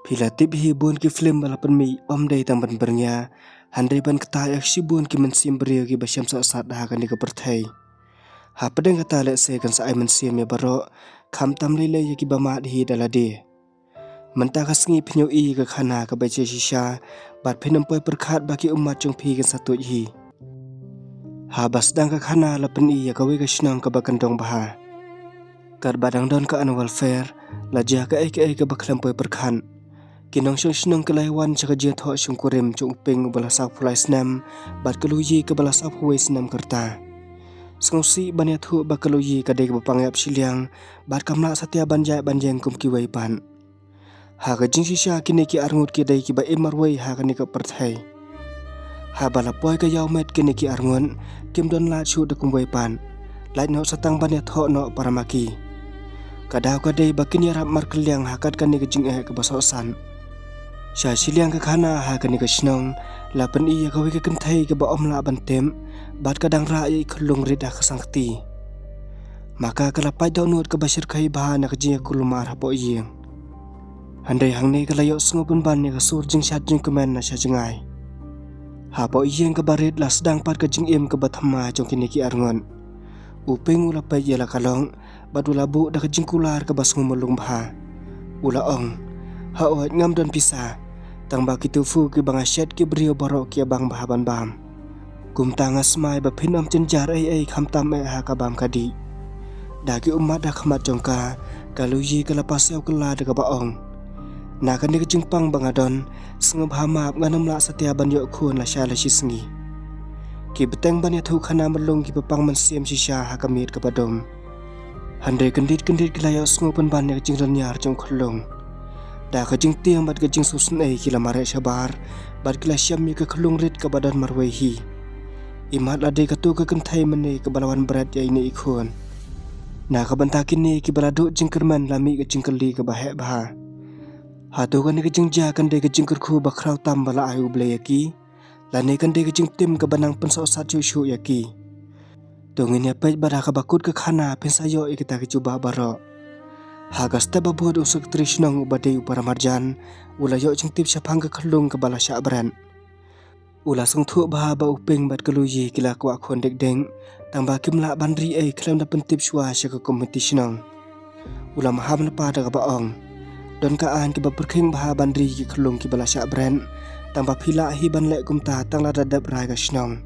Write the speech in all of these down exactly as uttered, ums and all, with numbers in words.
Phi la tip hi bun ki film ba la pynmih ym dei tang ban byrngia, hynrei ban ktah ïa shibun ki mynsiem briew kiba shem sah sat ha kane ka pyrthei. Hapdeng kata lehse kan sa ai mynsiem ïa baroh, khamtam lei lei ïa kiba mad hi da lade. Mynta ka sngi phin ïohi ka khana kaba jia shisha, bad phin ym poi pyrkhat ba ki ummat jong phi kan sa tuid hi. Haba sdang ka khana la pyni ïa kawei ka shnong kaba kyndong bha. Katba dang don ka annual fair, la jia kaei kaei kaba khlem poi pyrkhat. Ki nongshong shnong ki la wan sha ka jingthoh shongkurim jong u Ping uba la sawphew lai snem, bad ka Luyi kaba la sawphew wei snem ka rta. Sngewsih ban ïathuh ba ka Luyi ka dei kaba pang ïap shiliang, bad kam lah satia ban ïaid ban ïeng kum kiwei pat. Ha ka jingshisha kine ki arngut ki dei kiba im marwei ha kane ka pyrthei. Haba la poi ka ïawmet kine ki arngut, kim don lad shuh da kumwei pat. Lait noh sa tang ban ïathoh noh para ma ki. Ka daw ka dei ba kin ïarap markylliang ha kat kane ka jingeh kaba sohsat. Sha shiliang ka khana ha kane ka shnong, la pyni ïa kawei ka kynthei kaba ym lah ban tip, bad ka dang rah ïa i khyllung rit ha ka sangkti. Ma ka ka la pait dohnud kaba shyrkhei bha na ka jingïakulmar hapoh ïing. Hynrei hangne ka la ïohsngew pynban ïa ka sur jingshad jingkmen na sha jngai. Hapoh ïing kaba rit la sdang pat ka jingim kaba thymmai jong kine ki arngut. U Ping u la peit ïa la ka lok, bad u la buh da ka jingkular kaba sngewmlung bha. U la ong, "Haoid, ngam don pisa, tang ba ki tofu kiba nga shet ki briew baroh ki ïa bang bha ban bam. Kumta nga smai ba phin ym jynjar ei ei khamtam eh ha ka bam ka dih." Da ki ummat ha khmat jong ka, ka Luyi ka la pasiaw kylla da kaba ong, "Na kane ka jingpang ba nga don, sngewbha map, ngan ym lah satia ban ïoh khun la sha la shi sngi." Ki bteng ban ïathuh khana mlung kiba pang mynsiem shisha ha ka miet kaba dum. Hynrei kyndit kyndit ki la ïohsngew pynban ïa ka jingrynïar jong u khyllung. Da ka jingtieng bad ka jingsngewsynei ki la mareh shabar, bad ki la shem ïa ka khyllung rit kaba don marwei hi. Imat la dei kato ka kynthei mynne kaba la wan bret ïa ine i khun. Na ka bynta kine kiba la duh jingkyrmen la mih ka jingkylli kaba heh bha. Hato kane ka jingjia kan dei ka jingkyrkhu ba khraw tam ba la ai U Blei ïa ki? Lane kan dei ka jingtim kaba nang pynsohsat shuh shuh ïa ki? To ngin ïa peit bad ha kaba kut ka khana phin sa ïoh ïa kita ki jubab baroh. Ha ka step ba bud u sekretari shnong uba dei u paramarjan, u la ïoh jingtip shaphang ka khyllung kaba la shah bret. U la sngewthuh bha ba u Ping bad ka Luyi ki la kwah khun dik dik, tang ba kim lah ban ri ei khlem da pyntip shuwa sha ka komiti shnong. U la maham lypa da kaba ong, "Don ka aiñ kaba pyrkhing bha ban ri ki khyllung kiba la shah bret, tang ba phi lah hi ban leh kumta tang lada dep rai ka shnong."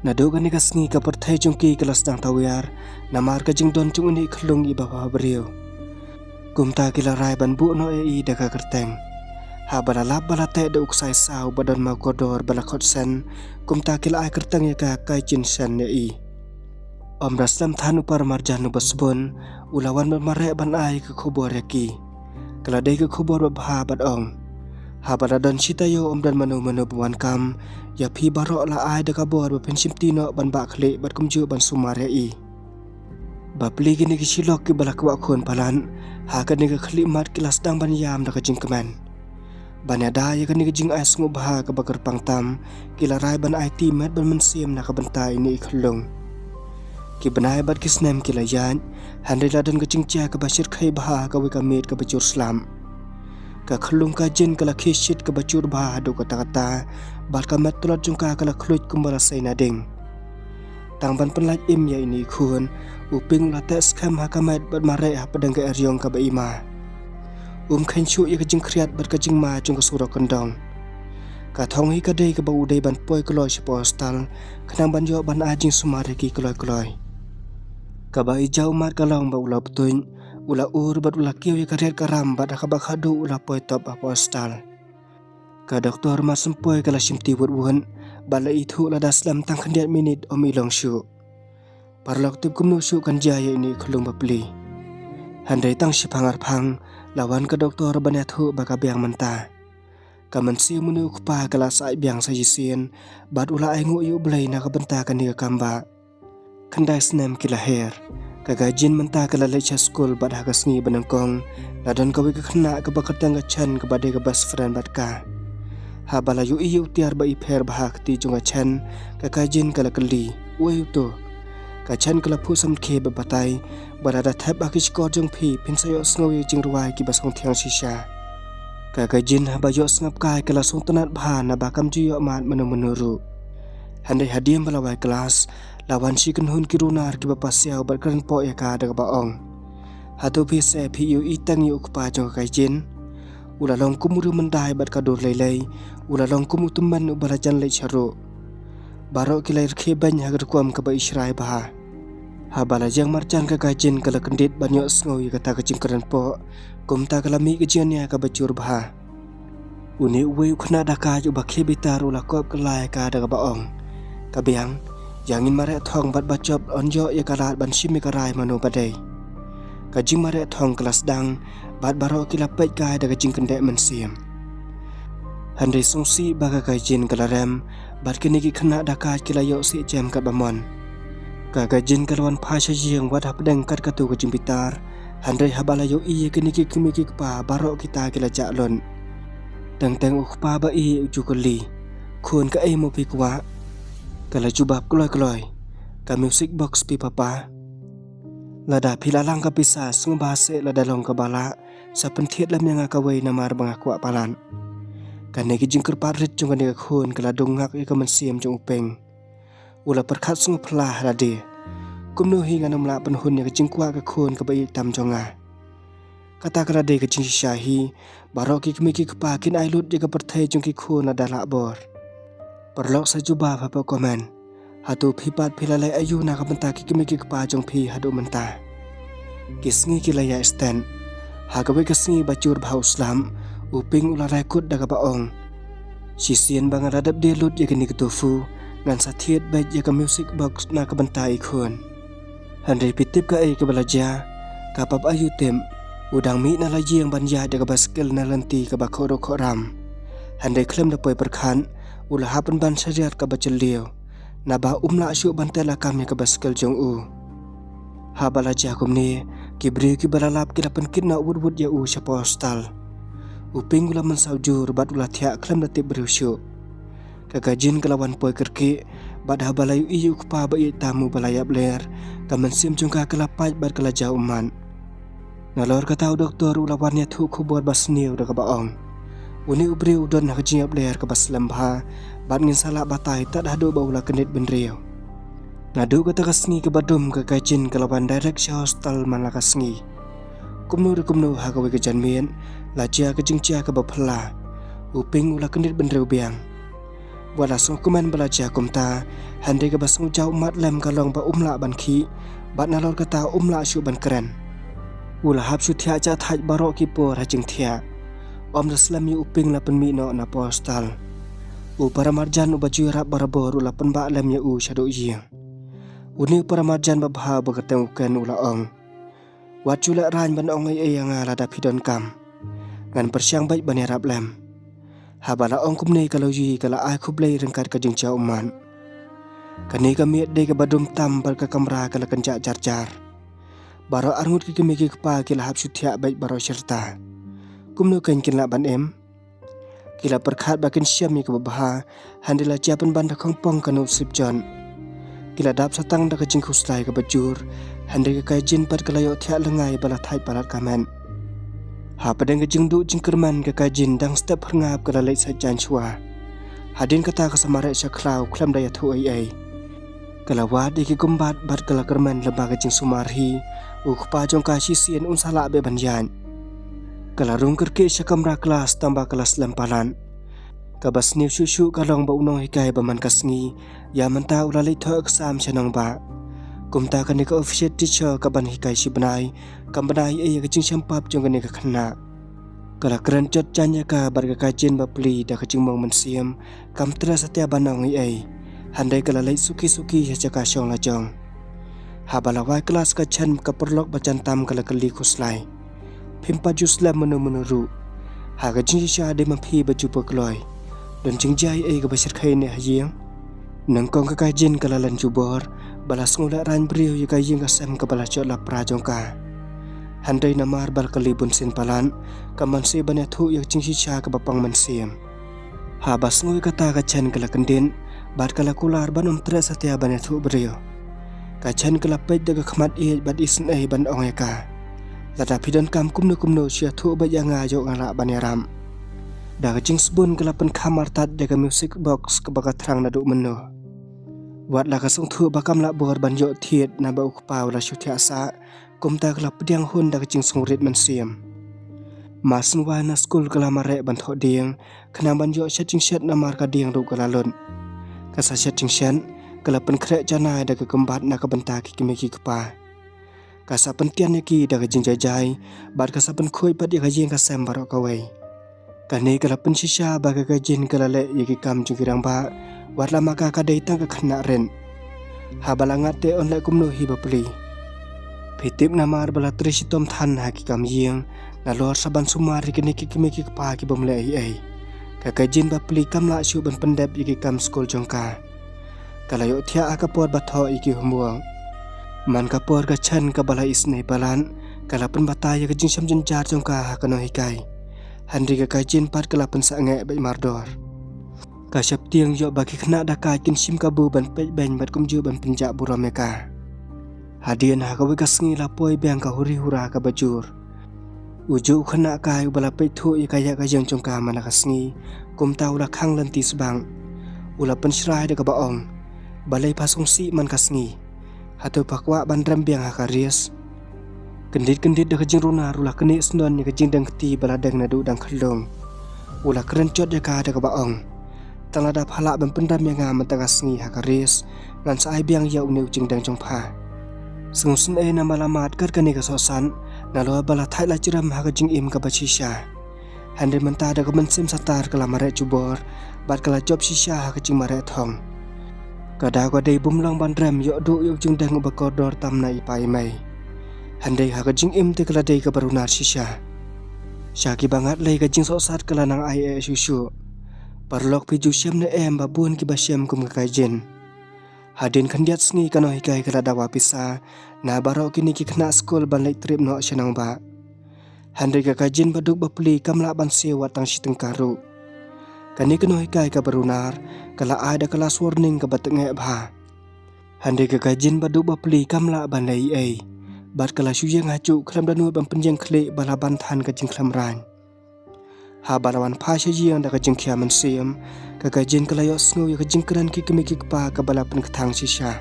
Naduh kane ka sngi ka pyrthei jong ki ka la sdang tawiar, namar ka jingdon jong ine i khyllung iba bhabriew. Kumta ki la rai ban buh noh ïa i da ka kyrteng. Haba la lap ba la teh da u ksai saw ba don maw kordor ba la khot Sen, kumta ki la ai kyrteng ïa ka Kai Jin Sen ïa i. Ym da slem than u paramarjan uba sbun, u la wan bad mareh ban ai ka khubor ïa ki. Ka la dei ka khubor babha bad ong, "Haba la don shi taïew ym don mano mano ba wan kam, ïa phi baroh la ai da ka bor ba phin shimti noh ban bah khlieh bad kumjuh ban sumar ïa i." Bapli kine ki shilok kiba la kwah khun palat, ha kane ka khlieh mat ki la sdang ban ïam da ka jingkmen. Ban ïada ïa kane ka jingai sngewbha kaba kyrpang tam, ki la rai ban aiti met bad mynsiem na ka bynta ine i khyllung. Ki bnai bad ki snem ki la ïaid, hynrei la don ka jingjia kaba shyrkhei bha ha kawei ka miet kaba jur slap. Ka khyllung Kai Jin ka la khie shit kaba jur bha haduh katta katta, bad ka met tlot jong ka ka la khluit kumba la sei na ding. Tang ban pynlait im ïa ine i khun, u Ping u la teh skhem ha ka met bad mareh hapdeng ka eriong kaba i ma. Um kheiñ shuh ïa ka jingkhriat bad ka jingma jong ka surok kyndong. Ka thong hi ka dei kaba u dei ban poi kloi sha hostel, khnang ban ïoh ban ai jingsumar ïa ki kloi kloi. Kaba i jaw mat ka long ba u la btuiñ, u la ur bad u la kiew ïa ka riat ka ram bad ha kaba khadduh u la poi top ha hostel. Ka doktor Marsempoi ka la shimti wut wut, bad la ithuh lada slem tang khyndiat minit ym i long shuh. Paralok, tip kumno shuh kan jia ïa ine i khyllung bapli. Hynrei tang shiphang arphang, la wan ka doktor ban ïathuh ba ka biang mynta. Ka mynsiem une u kpa ka la sah biang sa shisien, bad u la ainguh ïa U Blei na ka bynta kane ka kam ba. Khyndai snem ki la her. Ka Kai Jin mynta ka la leit sha skul bad ha ka sngi ba nyngkong, la don kawei ka khynnah kaba kyrteng ka Chen kaba dei ka best friend bad ka. Haba la ïohi ïa u tiar ba i pher bha ha kti jong ka Chen, ka Kai Jin ka la kylli, "Uei uto?" Ka Chen ka la phuh samrkhie ba batai, "Ba lada thep ha ki shkor jong phi, phin sa ïohsngew ïa ki jingrwai kiba sngewthiang shisha." Ka Kaijin haba ïohsngap kai ka la sngewtynnat bha naba kam ju ïoh mad mynno mynno ruh. Hynrei hadien ba la wai klas, la wan shi kynhun ki runar kiba pasiaw bad kren poh ïa ka da kaba ong, "Hato phi seh phi ïohi tang ïa u kpa jong ka Kaijin? U la long kum u riewmyndai bad ka dur lei lei, u la long kum u tymmen uba la jan leit sha ruh. Baroh ki la rkhie beiñ ha ka rukom kaba ishrai bha." Haba la ïeng marjan ka Kaijin ka la kyndit ban ïohsngew ïa kata ka jingkren poh, kumta ka la mih ka jingïania kaba jur bha. Une uwei u khynnah dakaj uba khie bitar u la kop kylla ïa ka da kaba ong, "Ka biang, ïa ngin mareh thong bad ba jop yn ïoh ïa ka lad ban shim ïa ka rai mano ba dei." Ka jingmareh thong ka la sdang, bad baroh ki la peit kai da ka jingkyndeh mynsiem. Hynrei sngewsih ba ka Kaijin ka la rem, bad kine ki khynnah dakaj ki la ïoh sih jem katba mon. Ka Kaijin ka la wan phai sha ïing wat hapdeng kat katto ka jingbitar, hynrei haba la ïohi ïa kine ki kmie ki kpa baroh kita ki la jah lut. Teng teng u kpa ba ïeit u ju kylli, "Khun, kaei mo phi kwah?" Ka la jubab kloi kloi, "Ka music box phi papa. Lada phi la lang ka pisa sngewbha seh lada long kaba lah, sa pynthied lem ïa nga kawei namar ba nga kwah palat." Kane ka jingkyrpad rit jong kane ka khun ka la dung ngak ïa ka mynsiem jong u Ping. U la pyrkhat sngewphylla ha lade, "Kumno hi ngan ym lah pynhun ïa ka jingkwah ka khun kaba ïeit tam jong nga? Kata ka la dei ka jingshisha hi, baroh ki kmie ki kpa kin ai lut ïa ka pyrthei jong ki khun lada lah bor." Paralok sa jubab hapoh comment, "Hato phi pat phi la leh aïu na ka bynta ki kmie ki kpa jong phi haduh mynta?" Ki sngi ki la ïaid stet. Ha kawei ka sngi ba jur bha u slap, u Ping u la rai kut da kaba ong, "Shisien ba nga la dep die lut ïa kine ki tofu, ngan sa thied beit ïa ka music box na ka bynta i khun." Hynrei phi tip kaei kaba la jia? Ka pap aïu tip, u dang mih na la ïing ban ïaid da ka baskil na lynti kaba khohruh khohram. Hynrei khlem da poi pyrkhat, u la hap pynban shariat kaba jylliew, naba um lah shuh ban teh lakam ïa ka baskil jong u. Haba la jia kumne, ki briew kiba la lap ki la pynkit noh wut wut ïa u sha postal. U Ping u la mynsaw jur bad u la thiah khlem da tip briew shuh. Ka Kaijin ka la wan poi kyrkieh, bad haba la ïohi ïa u kpa ba ïeit tam uba la ïap ler, ka mynsiem jong ka ka la pait bad ka la jaw ummat. Nalor kata u doktor u la wan ïathuh khubor ba sniew da kaba ong, "Une u briew u don ha ka jingïap ler kaba slem bha, bad ngin sa lah batai tad haduh ba u la kyndit bynriew." Naduh kata ka sngi kaba dum ka Kaijin ka la wan direct sha hostel man la ka sngi. Kumno re kumno ha kawei ka janmiet, la jia ka jingjia kaba phylla. U Ping u la kyndit bynriew biang. Wat la sngewkmen ba la jia kumta, hynrei kaba sngewjaw ummat lem ka long ba um lah ban khih, bad nalor kata um lah shuh ban kren. U la hap shu thiah jah thait baroh ki por ha jingthiah. Ym da slem ïa u Ping la pynmih noh na postal. U paramarjan uba ju ïarap barabor u la pynbah lem ïa u shaduh ïing. Une u paramarjan babha ba kyrteng u Ken u la ong, "Wat ju lehrain ban ong ei ei ïa nga lada phi donkam. Ngan pyrshang beit ban ïarap lem." Haba la ong kumne ka lawei ka la ai khublei ryngkat ka jingjaw ummat. Kane ka miet dei kaba dum tam bad ka kamra ka la kynjah jar jar. Baroh arngut ki kmie ki kpa ki la hap shu thiah beit baroh shirta. Kumno kein kin lah ban im? Ki la pyrkhat ba kin shem ïa kaba bha, hynrei la jia pynban da khongpong kano sip jon. Ki la dap satang da ka jingkhuslai kaba jur, hynrei ka Kaijin pat ka la ïoh thiah lyngngai ba la thait palat ka met. Hapdeng ka jingduh jingkyrmen ka Kaijin dang step phyrngap ka la leit sait jaiñ shuwa. Hadien kata ka sa mareh sha khlaw khlem da ïathuh ei ei. Ka la wad ïa ki kumbat bad ka la kyrmen lyngba ka jingsumar hi, u kpa jong ka shisien un sa lah beit ban ïaid. Ka la rung kyrkieh sha kamra klas tangba ka la slem palat. Kaba sniew shuh shuh ka long ba u nonghikai ba man ka sngi, ïa mynta u la leit thoh exam sha nongbah. Kumta kane ka official teacher kaban hikai shi bnai, kam bna ei ei ïa ka jingshempap jong kane ka khynnah. Ka la kren jot jaiñ ïa ka bad ka Kaijin ba pli da ka jingmong mynsiem, kam treh satia ban ong ei ei. Hynrei ka la leit suki suki sha jaka shong lajong. Haba la wai klas ka Chen ka paralok ba jan tam ka la kylli khuslai, "Phim pat ju slem mynno mynno ruh? Ha ka jingshisha dei ma phi ba ju poi kloi. Don jingjia ei ei kaba shyrkhei ne ha ïing?" Nyngkong ka Kaijin ka la len jubor, ba la sngew lehrain briew ïa ka ïing ka sem kaba la jot lapra jong ka. Hynrei namar ba la kylli bunsien palat, kam banse ban ïathuh ïa ka jingshisha kaba pang mynsiem. Haba sngew ïa kata ka Chen ka la kyndit, bad ka la kular ban ym treh satia ban ïathuh briew. Ka Chen ka la peit da ka khmat ïeit bad isynei ban ong ïa ka, "Lada phi donkam kumno kumno shu ïathuh beit ïa nga ïoh nga lah ban ïarap." Da ka jingsbun ka la pynkham artat ïa ka music box kaba ka thrang naduh mynno. Wat la ka sngewthuh ba kam lah bor ban ïoh thied naba u kpa u la shu thiah sah, kumta ka la pdiang hun da ka jingsngewrit mynsiem. Mar shen wai na skul ka la mareh ban thoh dieng, khnang ban ïoh shet jingshet namar ka dieng ruh ka la lut. Ka sa shet jingshet, ka la pynkhreh janai da ka kymbat na ka bynta ki kmie ki kpa. Ka sa pyntian ïa ki da ka jingjaijai, bad ka sa pynkhuid pat ïa ka ïing ka sem baroh kawei. Kane ka la pynshisha ba ka Kajin ka la leh ïa ki kam jong ki rangbah, wat la ma ka ka dei tang ka khynnah rit. Haba la ngat te yn leh kumno hi bapli. Phi tip namar ba la trei shitom than ha ki kam ïing, nalor sa ban sumar ïa kine ki kmie ki kpa ki bym leh ei ei. Ka Kajin bapli kam lah shuh ban pyndep ïa ki kam skul jong ka. Ka la ïohthiah ha ka por ba thoh ïa ki homework. Man ka por ka Chen kaba la isynei palat, ka la pynbatai ïa ka jingshem jynjar jong ka ha ka nonghikai. Hynrei ka Kajin pat ka la pynsangeh beit mardor. Ka sheptieng ïoh ba ki khynnah da ka kin shim kabu ban peit beiñ bad kumjuh ban pynjah burom ïa ka. Hadien ha kawei ka sngi la poi biang ka huri hura kaba jur. U juh u khynnah kai uba la peit thuh ïa ka ïa ka ïeng jong ka man la ka sngi, kumta u la khang lynti sbang. U la pynshrai da kaba ong, balei pha sngewsih man ka sngi. Hato pha kwah ban rem biang ha ka ris. Kyndit kyndit da ka jingrunar u la knieh shnong ïa ka jingdeng kti ba la deng naduh dang khyllung. U la kren jot ïa ka da kaba ong, tang lada pha lah ban pynrem ïa nga mynta ka sngi ha ka ris, ngan sa ai biang ïa une u jingdeng jong pha. Sngewsynei namar la mad kat kane ka sohsat, nalor ba la thait la jrem ha ka jingim kaba shisha. Hynrei mynta da ka mynsiem satar ka la mareh jubor, bad ka la jop shisha ha ka jingmareh thong. Ka daw ka dei bym long ban rem ïoh duh ïa u jingdeng uba kordor tam na i pa i mei. Hynrei ha ka jingim te ka la dei kaba runar shisha. Sha kiba ngat lei ka jingsohsat ka la nang ai eh shuh shuh. Paralok phi ju shem ne em ba bun kiba shem kum ka Kajin. Hadien khyndiat sngi ka nonghikai ka la dawa pisa na baroh kine ki khynnah skul ban leit trip noh sha nongbah. Hynrei ka Kajin baduk bapli kam lah ban siew wat tang shi tyngka ruh. Kane ka nonghikai kaba runar ka la ai da ka last warning kaba tyngeh bha. Hynrei ka Kajin baduk bapli kam lah ban leh ei ei. Bad ka la shu ïeng hajuh khlem da nud ban pynïeng khlieh ba la ban than ka jingkhlem rang. Haba la wan phai sha ïing da ka jingkhia mynsiem, ka Kajin ka la ïohsngew ïa ka jingkren ki kmie ki kpa kaba la pynkthang shisha.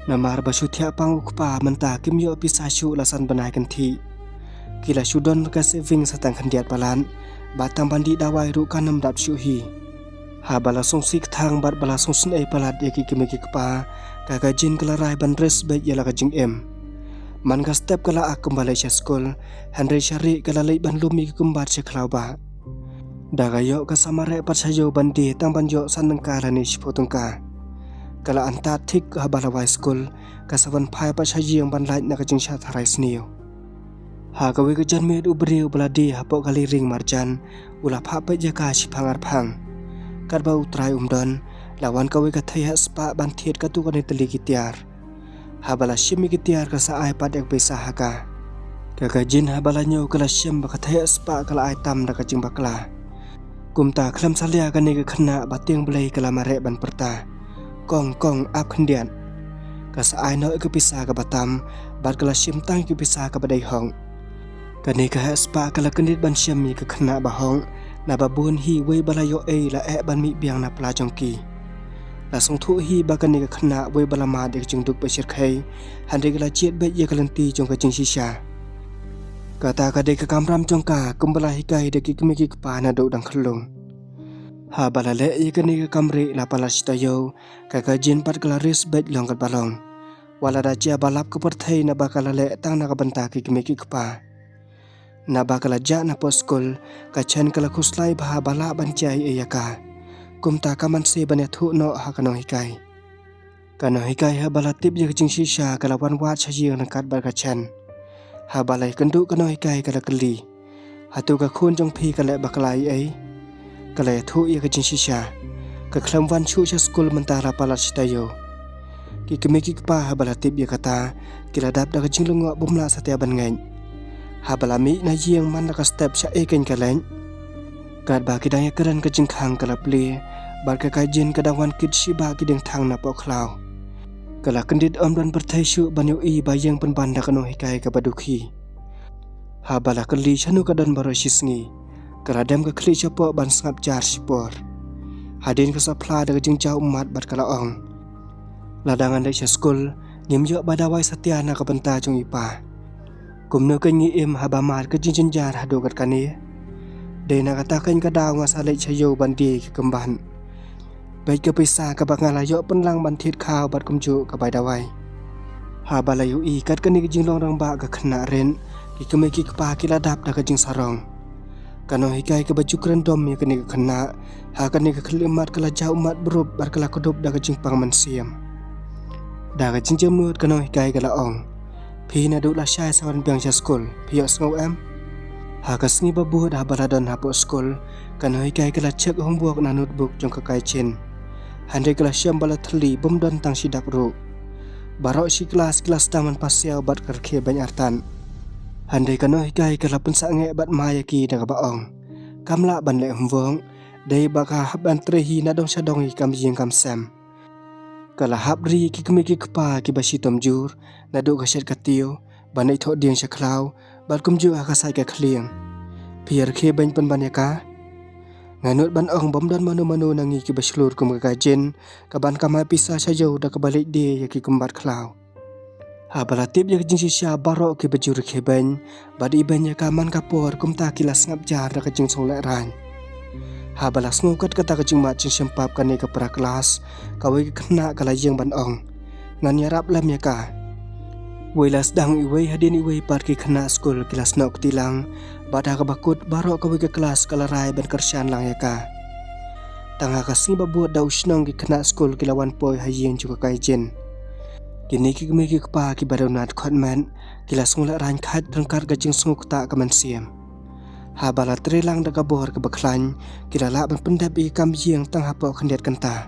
Namar ba shu thiah pang u kpa mynta kim ïoh pisa shuh la san bnai kynthih. Ki la shu don ka saving sa tang khyndiat palat, bad tang ban dih dawai ruh kan ym dap shuh hi. Haba la sngewsih kthang bad ba la sngewsynei palat ïa ki kmie ki kpa, ka Kajin ka la rai ban risk beit ïa la ka jingim. Man ka step ka la ak kumba leit sha skul, hynrei sha rieh ka la leit ban lum ïa ki kymbat sha khlaw bah. Da ka ïoh ka sa mareh pat sha ïew ban die tang ban ïoh san tyngka lane shiphew tyngka. Ka la antad thik haba la wai skul, ka sa wan phai pat sha ïing ban lait na ka jingshah tharai sniew. Ha kawei ka janmiet u briew ba la die hapoh ka liring marjan, u la phah peit ïa ka shiphang arphang. Katba u trai um don, la wan kawei ka thei heh spah ban thied katto katne tylli ki tiar. Haba la shim ïa ki tiar ka sa ai pat ïa ka pisa ha ka. Ka Kajin haba la ñiew ka la shem ba ka thei heh spah ka la ai tam da ka jingbakla. Kumta khlem salia kane ka khynnah ba tieng Blei ka la mareh ban pyrta, kong kong ap khyndiat. Ka sa ai noh ïa ka pisa kaba tam, bad ka la shim tang ïa ka pisa kaba dei hok. Kane ka heh spah ka la kyndit ban shem ïa ka khynnah ba hok, naba bun hi wei ba la ïoh ei la eh ban mih biang na pla jong ki. La sngewthuh hi ba kane ka khynnah wei ba la mad ïa ka jingduk ba shyrkhei, hynrei ka la jied beit ïa ka lynti jong ka jingshisha. Kata ka dei ka kamram jong ka kumba la hikai da ki kmie ki kpa naduh dang khyllung. Haba la leh ïa kane ka kamrieh la palat shi taïew, ka Kajin pat ka la risk beit long katba long. Wat la da jia ba lap ka pyrthei naba ka la leh tang na ka bynta ki kmie ki kpa. Naba ka la jah napoh skul, ka Chen ka la khuslai bha ba lah ban jia ei ei ïa ka. Kumta ka man se ban ïathuh noh ha ka nonghikai. Ka nonghikai haba la tip ïa ka jingshisha ka la wan wad sha ïing ryngkat bad ka Chen. Haba la ïakynduh ka nonghikai ka la kylli, hato ka khun jong phi ka leh bakla ei ei? Ka la ïathuh ïa ka jingshisha. Ka khlem wan shuh sha skul mynta la palat shi taïew. Ki kmie ki kpa haba la tip ïa kata, ki la dap da ka jinglyngngoh bym lah satia ban ngeit. Haba la mih na ïing man la ka step sha ei keiñ ka leit. Katba ki dang ïakren ka jingkhang ka la plie, bad ka Kajin ka dang wan kit shibah ki diengthang napoh khlaw. Ka la kyndit ym don pyrthei shuh ban ïohi ba ïeng pynban da ka nonghikai kaba dukhi. Haba la kylli shano ka don baroh shi sngi, Ka la dem ka khlieh shapoh ban sngap jar shipor. Hadien ka sa phla da ka jingjaw ummat bad ka la ong, lada ngan leit sha skul, ngim ïoh bai dawai satia na ka bynta jong i pa. Kumno kein ngi im haba mad ka jingjynjar haduh kat kane? Dei na kata kein ka daw nga sa leit sha ïew ban die ki kymban. Peit ka pisa kaba nga la ïoh pynlang ban thied khaw bad kumjuh ka bai dawai. Haba la ïohi kat kane ka jinglong rangbah ka khynnah rit, ki kmie ki kpa ki la dap da ka jingsarong. Ka nonghikai kaba ju kren dom ïa kane ka khynnah, ha kane ka khlieh ummat ka la jaw ummat brum bad ka la kdup da ka jingpang mynsiem. Da ka jingjemnud ka nonghikai ka la ong, phi naduh lashai sa wan biang sha skul, phi ïohsngew em? Ha ka sngi ba bud haba la don hapoh skul, ka nonghikai ka la check homework na notebook jong ka Kaijin. Hynrei ka la shem ba la thylli bym don tang shi dak ruh. Baroh shi klas ki la sdang ban pasiaw bad ka rkhie beiñ artat. Hynrei ka nonghikai ka la pynsangeh bad mai ïa ki da kaba ong, kam lah ban leh homework, dei ba ka hap ban trei hi na dong sha dong ïa ki kam ïing kam sem. Ka la hap ri ïa ki kmie ki kpa kiba shitom jur, naduh ka shet ka tiew, ban leit thoh dieng sha khlaw, bad kumjuh ha ka sait ka khlieng. Phi ïa rkhie beiñ pynban ïa ka? Nga nud ban ong bym don mano mano na ngi kiba shlur kum ka Kaijin, kaban kamai pisa sha ïew da kaba leit die ïa ki kymbat khlaw. Haba la tip ïa ka jingshisha baroh kiba ju rkhie beiñ bad ibeiñ ïa ka man ka por kumta ki la sngap jar da ka jingsngewlehraiñ. Haba la sngew kat kata ka jingmad jingshempap kane ka para klas, kawei ka khynnah ka la ïeng ban ong, ngan ïarap lem ïa ka. Wei la sdang iwei hadien iwei pat ki khynnah skul ki la snoh kti lang, bad ha kaba kut baroh kawei ka klas ka la rai ban kyrshan lang ïa ka. Tang ha ka sngi ba bud da u shnong ki khynnah skul ki la wan poi ha ïing jong ka Kaijin. Kine ki kmie ki kpa kiba duna dkhot met, ki la sngewlehraiñ khat ryngkat ka jingsngewkta ka mynsiem. Haba la trei lang da ka bor kaba khlaiñ, ki la lah ban pyndep ïa ki kam ïing tang hapoh khyndiat kynta.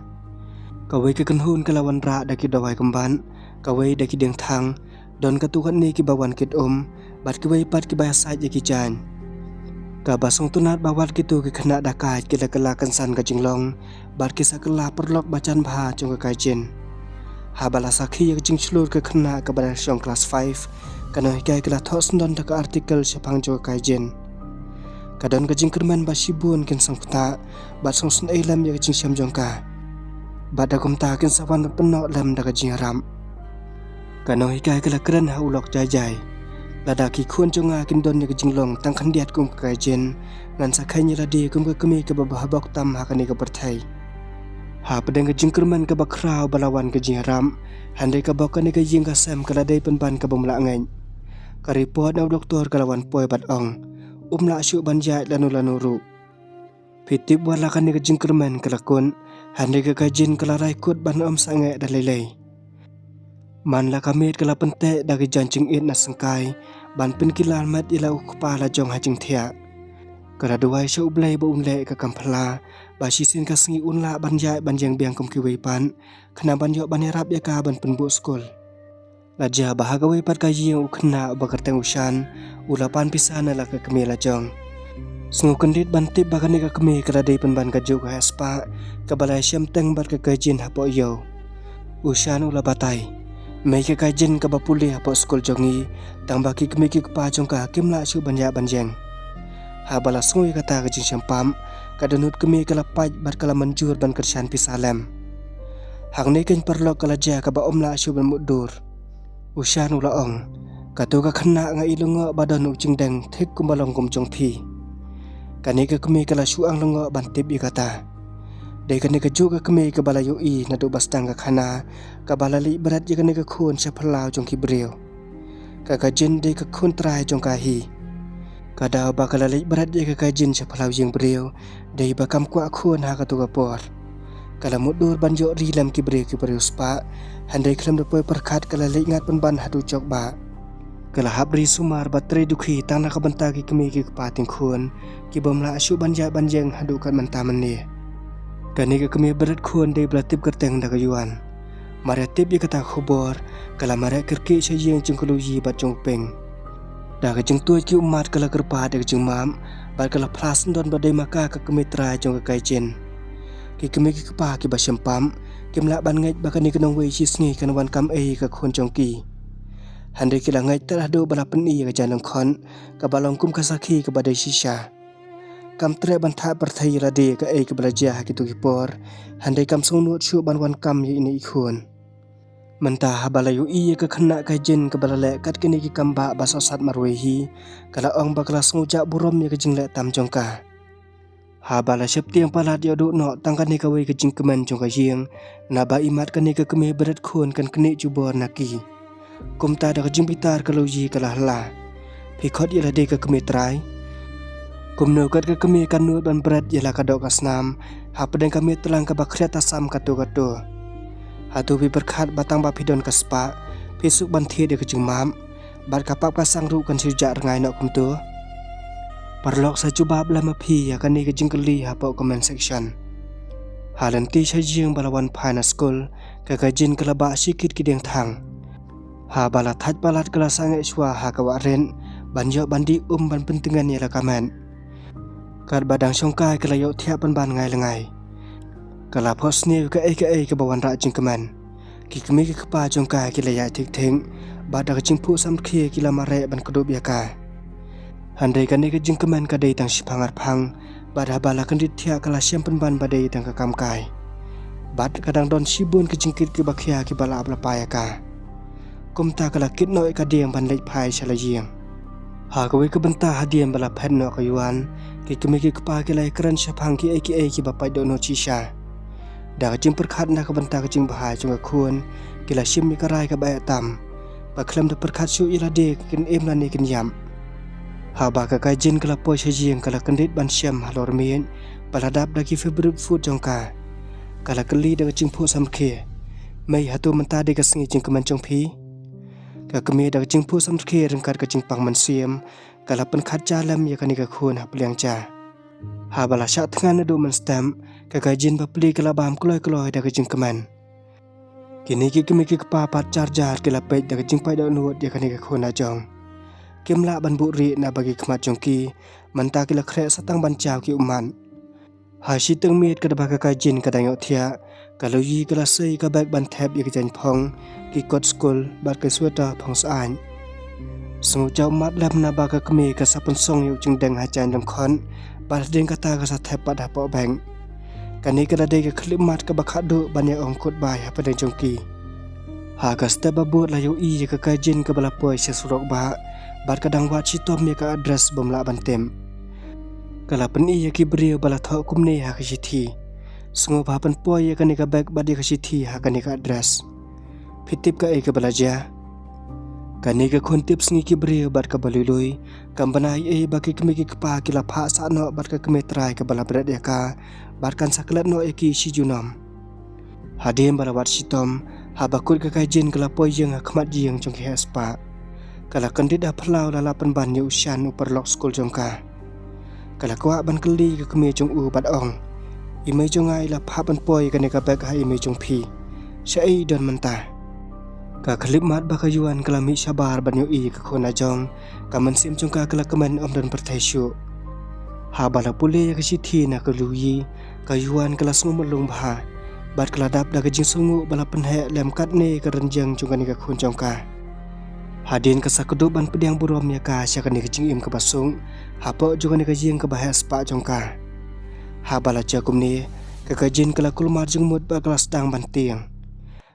Kawei ka kynhun ka la wanrah da ki dawai kymbat, kawei da ki diengthang, don katto katne kiba wan kit um, bad kiwei pat kiba ïasaid ïa ki jaiñ. Kaba sngewtynnat ba wat kito ki khynnah da kait ki la kylla kynsan ka jinglong, bad ki sa kylla paralok ba jan bha jong ka Kaijin. Haba la sakhi ïa ka jingshlur ka khynnah kaba dang shong klas five, ka nonghikai ka la thoh syndon da ka article shaphang jong ka Kaijin. Ka don ka jingkyrmen ba shibun kin sngewkta, bad sngewsynei lem ïa ka jingshem jong ka. Bad da kumta kin sa wan pynnoh lem da ka jingïarap. Ka nonghikai ka la kren ha u lok jai jai. Lada ki khun jong nga kin don ïa ka jinglong tang khyndiat kum ka Kaijin, ngan sa kheiñ ïa lade kum ka kmie kaba bha bok tam ha kane ka pyrthei. Hapdeng ka jingkyrmen kaba khraw ba la wan ka jingïarap, hynrei ka bok kane ka ïing ka sem ka la dei pynban ka bym lah ngeit. Ka report na u doktor ka la wan poi bad ong, um lah shuh ban ïaid lano lano ruh. Phi tip wat la kane ka jingkyrmen ka la kut, hynrei ka Kaijin ka la rai kut ban ym sangeh da lei lei. Man la ka miet ka la pynteh da ki jaiñ jingit na syngkai, ban pynkylla met ïa la u kpa la jong ha jingthiah. Ka la duwai sha U Blei ba un leh ïa ka kam phylla, ba shisien ka sngi un lah ban ïaid ban ïeng biang kum kiwei pat, khnang ban ïoh ban ïarap ïa ka ban pynbuh skul. La jia ba ha kawei pat ka ïing u khynnah uba kyrteng u Shan, u la pan pisa na la ka kmie la jong. Sngewkyndit ban tip ba kane ka kmie ka la dei pynban kajuh ka heh spah, kaba la ïashem teng bad ka Kaijin hapoh ïew. U Shan u la batai, mei ka Kaijin kaba pule hapoh skul jong ngi, tang ba ki kmie ki kpa jong ka kim lah shuh ban ïaid ban ïeng. Haba la sngew ïa kata ka jingshempap, ka dohnud kmie ka la pait bad ka la mynjur ban kyrshan pisa lem. Hangne keiñ paralok ka la jia kaba ym lah shuh ban mutdur. U Shan u la ong, kato ka khynnah nga i lyngngoh ba don u jingdeng thik kumba long kum jong phi. Kane ka kmie ka la shu ang lyngngoh ban tip ïa kata. Dei kane kajuh ka kmie kaba la ïohi naduh ba sdang ka khana, kaba la leit bret ïa kane ka khun sha phyllaw jong ki briew. Ka Kaijin dei ka khun trai jong ka hi. Ka daw ba ka la leit bret ïa ka Kaijin sha phyllaw ïing briew, dei ba kam kwah khun ha kato ka por. Ka la mutdur ban ïoh ri lem ki briew kiba riewspah, hynrei khlem da poi pyrkhat ka la leit ngat pynban haduh jok bah. Ka la hap ri sumar bad trei dukhi tang na ka bynta ki kmie ki kpa tyngkhun, ki bym lah shuh ban ïaid ban ïeng haduh kat mynta mynne. Kane ka kmie bret khun dei ba la tip kyrteng da ka Yuan. Mar ïa tip ïa kata ka khubor, ka la mareh kyrkieh sha ïing jong ka Luyi bad jong u Ping. Da ka jingtuid ki ummat ka la kyrpad da ka jingmap, bad ka la phla syndon ba dei ma ka ka kmie trai jong ka Kaijin. Ki kmie ki kpa kiba shempap, kim lah ban ngeit ba kane ka nongwei shisngi kan wan kam ei ïa ka khun jong ki. Hynrei ki la ngeit tad haduh ba la pyni ïa ka jaiñ lyngkhot, kaba long kum ka sakhi kaba dei shisha. Kam treh ban thad pyrthei ïa lade kaei kaba la jia ha kito ki por. Hynrei kam sngewnud shuh ban wan kam ïa ine i khun. Mynta haba la ïohi ïa ka khynnah Kaijin kaba la leh kat kine ki kam ba ba sohsat marwei hi, ka la ong ba ka la sngewjah burom ïa ka jingleh tam jong ka. Haba la sheptieng palat ïoh duh noh tang kane kawei ka jingkmen jong ka ïing, naba imat kane ka kmie bret khun kan knieh jubor na ki. Kumta da ka jingbitar ka Lawji ka la hla. Phi khot ïa lade ka kmie trai. Kumno kat ka kmie ka nud ban bret ïa la ka doh ka snam, hapdeng ka miet tlang kaba khriat tasam katto katto. Hato phi pyrkhat ba tang ba phi don ka spah, phi suk ban thied ïa ka jingmap, bad ka pap ka sang ruh kan shu jah rngai noh kumto? Paralok sa jubab lem ma phi ïa kane ka jingkylli hapoh comment section. Ha lynti sha ïing ba la wan phai na skul, ka Kaijin ka la bah shikit ki diengthang. Haba la thait palat ka la sangeh shuwa ha ka wah rit, ban ïoh ban dih um ban pyntngen ïa la ka met. Katba dang shongkai ka la ïoh thiah pynban ngai la ngai. Ka la phohsniew kaei kaei kaba wanrah jingkmen. Ki kmie ki kpa jong ka ki la ïaid thik thik, bad da ka jingphuh samrkhie ki la mareh ban kdup ïa ka. Hynrei kane ka jingkmen ka dei tang shiphang arphang, bad haba la kyndit thiah ka la shem pynban ba dei tang ka kam kai. Bad ka dang don shibun ki jingkit kiba khia kiba la ap lypa ïa ka. Kumta ka la kit noh ïa ka dieng ban leit phai sha la ïing. Ha kawei ka bynta hadien ba la phet noh ka Yuan, ki kmie ki kpa ki la ïakren shaphang kiei kiei kiba pait dohnud shisha. Da ka jingpyrkhat na ka bynta ka jingbha jong ka khun, ki la shim ïa ka rai kaba eh tam. Ba khlem da pyrkhat shuh ïa lade kin im lane kin ïap. Haba ka Kaijin ka la poi sha ïing ka la kyndit ban shem halor miej ba la dap da ki favorite food jong ka. Ka la kylli da ka jingphuh samrkhie. Mei, hato mynta dei ka sngi jingkmen jong phi? Ka kmie da ka jingphuh samrkhie ryngkat ka jingpang mynsiem, ka la pynkhat ja lem ïa kane ka khun ha pliang ja. Haba la shah thngan naduh mynstep, ka Kaijin bapli ka la bam kloi kloi da ka jingkmen. Kine ki kmie ki kpa pat jar jar ki la peit da ka jingpait dohnud ïa kane ka khun lajong. Kim lah ban buhrieh naba ki khmat jong ki, mynta ki la khreh sa tang ban jaw ki ummat. Ha shiteng miet katba ka Kaijin ka dang ïohthiah, ka Lawji ka la sei ka bag ban thep ïa ki jaiñphong, ki kot skul, bad ka sweater phong syaid. Sngewjaw ummat lem naba ka kmie ka sa pynsong ïa u jingdeng ha jaiñ lyngkhot, bad hadien kata ka sa thep pat hapoh bag. Kane ka la dei ka khyllipmat kaba khatduh ban ïa ong kut bai hapdeng jong ki. Ha ka step ba bud la ïohi ïa ka Kaijin kaba la poi sha surok bah, bad ka dang wad shitom ïa ka address bym lah ban tip. Ka la pyni ïa ki briew ba la thoh kumne ha ka shithi. Sngewbha pynpoi ïa kane ka bag bad ïa ka shithi ha kane ka address. Phi tip kaei kaba la jia? Kane ka khun tip sngi ki briew bad kaba lui lui, kam bna ei ei ba ki kmie ki kpa ki la phah sah noh bad ka kmie trai kaba la bret ïa ka, bad kan sa klet noh ïa ki shi junom. Hadien ba la wad shitom, haba kut ka Kaijin ka la poi ïeng ha khmat ïing jong ki heh spah. Ka la kyndit ha phyllaw la lap pynban ïa u Shan u paralok skul jong ka. Ka la kwah ban kylli ka kmie jong u bad ong, "I mei jong nga i la phah pynpoi kane ka bag ha i mei jong phi. Shaei i don mynta?" Ka khyllipmat ba ka Yuan ka la mih shabar ban ïohi ïa ka khun lajong, ka mynsiem jong ka ka la kmen ym don pyrthei shuh. Haba la pule ïa ka shithi na ka Lawji, ka Yuan ka la sngew mlung bha. Bad ka la dap da ka jingsngewnguh ba la pynheh lem katne ka rynjeng jong kane ka khun jong ka. Hadien ka sa kdup ban pdiang burom ïa ka sha kane ka jingim kaba suk, hapoh jong kane ka ïing kaba heh spah jong ka. Haba la jia kumne, ka Kaijin ka la kulmar jingmut bad ka la sdang ban tieng.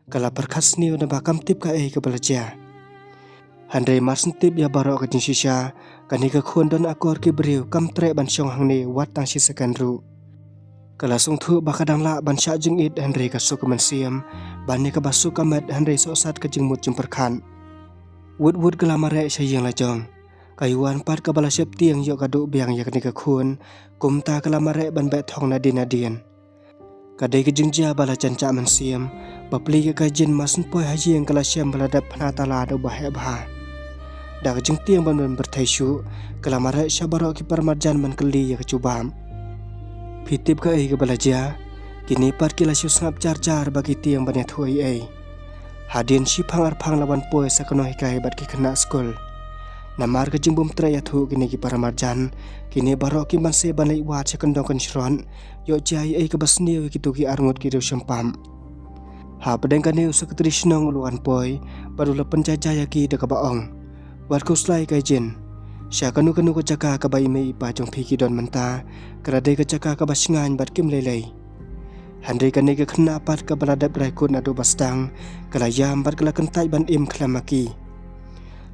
Ka la pyrkhat sniew naba kam tip kaei kaba la jia. Hynrei mar shu tip ïa baroh ka jingshisha, kane ka khun don akor ki briew kam treh ban shong hangne wat tang shi second ruh. Ka la sngewthuh ba ka dang lah ban shah jingit hynrei ka suk ka mynsiem, ban ïa kaba suk ka met hynrei sohsat ka jingmut jingpyrkhat. Wut wut ka la mareh sha ïing lajong. Ka Yuan pat kaba la sheptieng ïoh ka duh biang ïa kane ka khun, kumta ka la mareh ban beh thong nadien nadien. Ka dei ka jingjia ba la jan jah mynsiem, bapli ka Kaijin mar shu poi ha ïing ka la shem ba la dep phna tala da uba heh bha. Da ka jingtieng bym don pyrthei shuh, ka la mareh sha baroh ki paramarjan ban kylli ïa ka jubab. Phi tip kaei kaba la jia? Kine pat ki la shu sngap jar jar ba ki tieng ban ïathuh ei ei. Hadien shiphang arphang la wan poi sa ka nonghikai bad ki khynnah skul. Namar ka jingbym treh ïathuh kine ki paramarjan, kine baroh ki banse ban leit wad sha kyndong kynshrot, ïoh jia ei ei kaba sniew ïa kito ki arngut ki riewshemphang. Hapdeng kane u sekretari shnong u la wan poi, bad u la pynjai jai ïa ki da kaba ong, "Wat khuslai Kaijin. Sha kano kano ka jaka kaba i mei i pa jong phi ki don mynta, ka la dei ka jaka kaba shngain bad kim lei lei. Hynrei kane ka khynnah pat kaba la dep drai kut naduh ba sdang, ka la ïam bad ka la kyntait ban im khlem ma ki.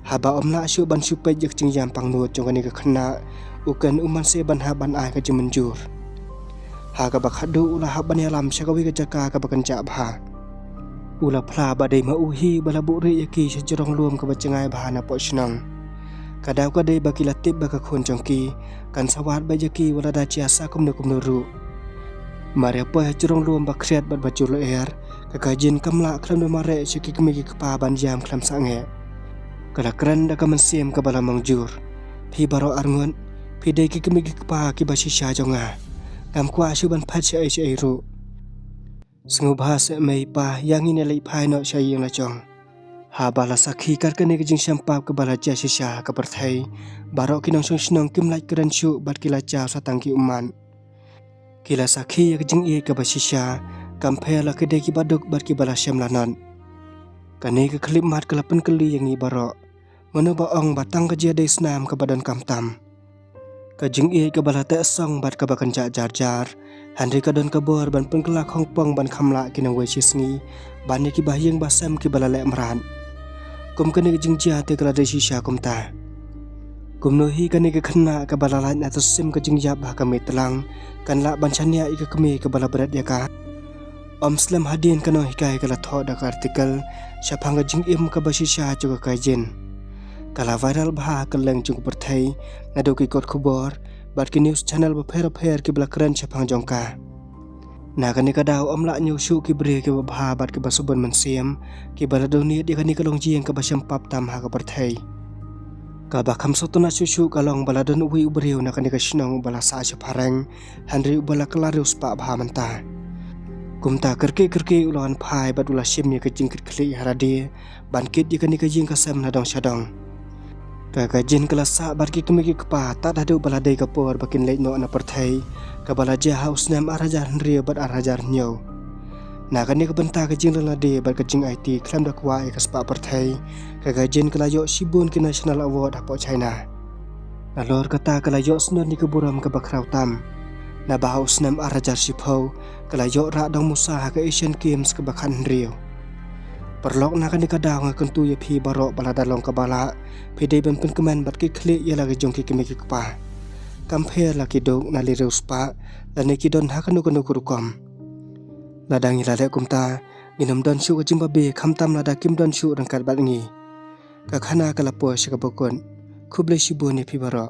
Haba ym lah shuh ban shu peit ïa ka jingïam pangnud jong kane ka khynnah, u Ken u man se ban hap ban ai ka jingmynjur. Ha kaba khatduh u la hap ban ïalam sha kawei ka jaka kaba kynjah bha. U la phla ba dei ma u hi ba la buhrieh ïa ki sha jrong lum kaba jngai bha napoh shnong. Ka daw ka dei ba ki la tip ba ka khun jong ki kan sa wad beit ïa ki wat lada jia sa kumno kumno ruh. Mar ïa poi ha jrong lum ba khriat bad ba jur lyer, ka Kaijin kam lah khlem da mareh sha ki kmie ki kpa ban ïam khlem sangeh. Ka la kren da ka mynsiem kaba la mong jur. Phi baroh arngut, phi dei ki kmie ki kpa kiba shisha jong nga. Ngam kwah shuh ban phet shaei shaei ruh. Sngewbha seh mei pa, ïa ngin ïa leit phai noh sha ïing la jong. Haba la sakhi kat kane ka jingshempap kaba la jia shisha ha ka pyrthei, baroh ki nongshong shnong kim lah kren shuh bad ki la jaw sa tang ki ummat. Ki la sakhi ïa ka jingïeit kaba shisha, kam pher la ki dei kiba duk bad kiba la shem lanot. Kane ka khyllipmat ka la pynkylli ïa ngi baroh. Mano ba ong ba tang ka jia dei snam kaba donkam tam. Ka jingïeit kaba la teh song bad kaba kynjah jar jar, hynrei ka don ka bor ban pynkylla khongpong ban kham lah ki nongwei shi sngi, ban ïa kiba ha ïing ba sem kiba la leh mrad. Kum kane ka jingjia te ka la dei shisha kumta. Kumno hi kane ka khynnah kaba la lait na ka sim ka jingïap ha ka miet tlang, kan lah ban shaniah ïa ka kmie kaba la bret ïa ka. Ym slem hadien ka nonghikai ka la thoh da ka article shaphang ka jingim kaba shisha jong ka Kaijin. Ka la viral bha ha kylleng jong ka pyrthei, naduh ki kot khubor bad ki news channel bapher bapher kiba la kren shaphang jong ka. Na kane ka daw ym lah ñiew shuh ki briew kiba bha bad kiba sngewbha mynsiem, kiba la dohnud ïa kane ka longïing kaba shempap tam ha ka pyrthei. Kaba kham sngewtynnat shuh shuh ka long ba la don uwei u briew na kane ka shnong uba la sah shaphrang, hynrei uba la kylla riewspah bha mynta. Kumta kyrkieh kyrkieh u la wan phai bad u la shim ïa ka jingkitkhlieh ha lade, ban kit ïa kane ka ïing ka sem na dong sha dong. Ka Kaijin ka la sah bad ki kmie ki kpa tad haduh ba la dei ka por ba kin leit noh na pyrthei, kaba la jia ha u snem ar hajar hynriew bad ar hajar hynñiew. Na kane ka bynta ka jingleh lade bad ka jingaiti khlem da kwah ïa ka spah pyrthei, ka Kaijin ka la ïoh shibun ki National Award hapoh China. Nalor kata ka la ïoh shnong ïa ka burom kaba khraw tam. Naba ha u snem ar hajar shiphew, ka la ïoh rah dong musa ha ka Asian Games kaba khathynriew. Paralok, na kane ka daw nga kyntu ïa phi baroh ba lada long kaba lah, phi dei ban pynkmen bad kitkhlieh ïa la ki jong ki kmie ki kpa. Kam pher la ki duk na le riewspah, lane ki don ha kano kano ka rukom. Lada ngi la leh kumta, ngin ym don shuh ka jingbabe khamtam lada kim don shuh ryngkat bad ngi. Ka khana ka la poi sha kaba kut. Khublei shibun ïa phi baroh.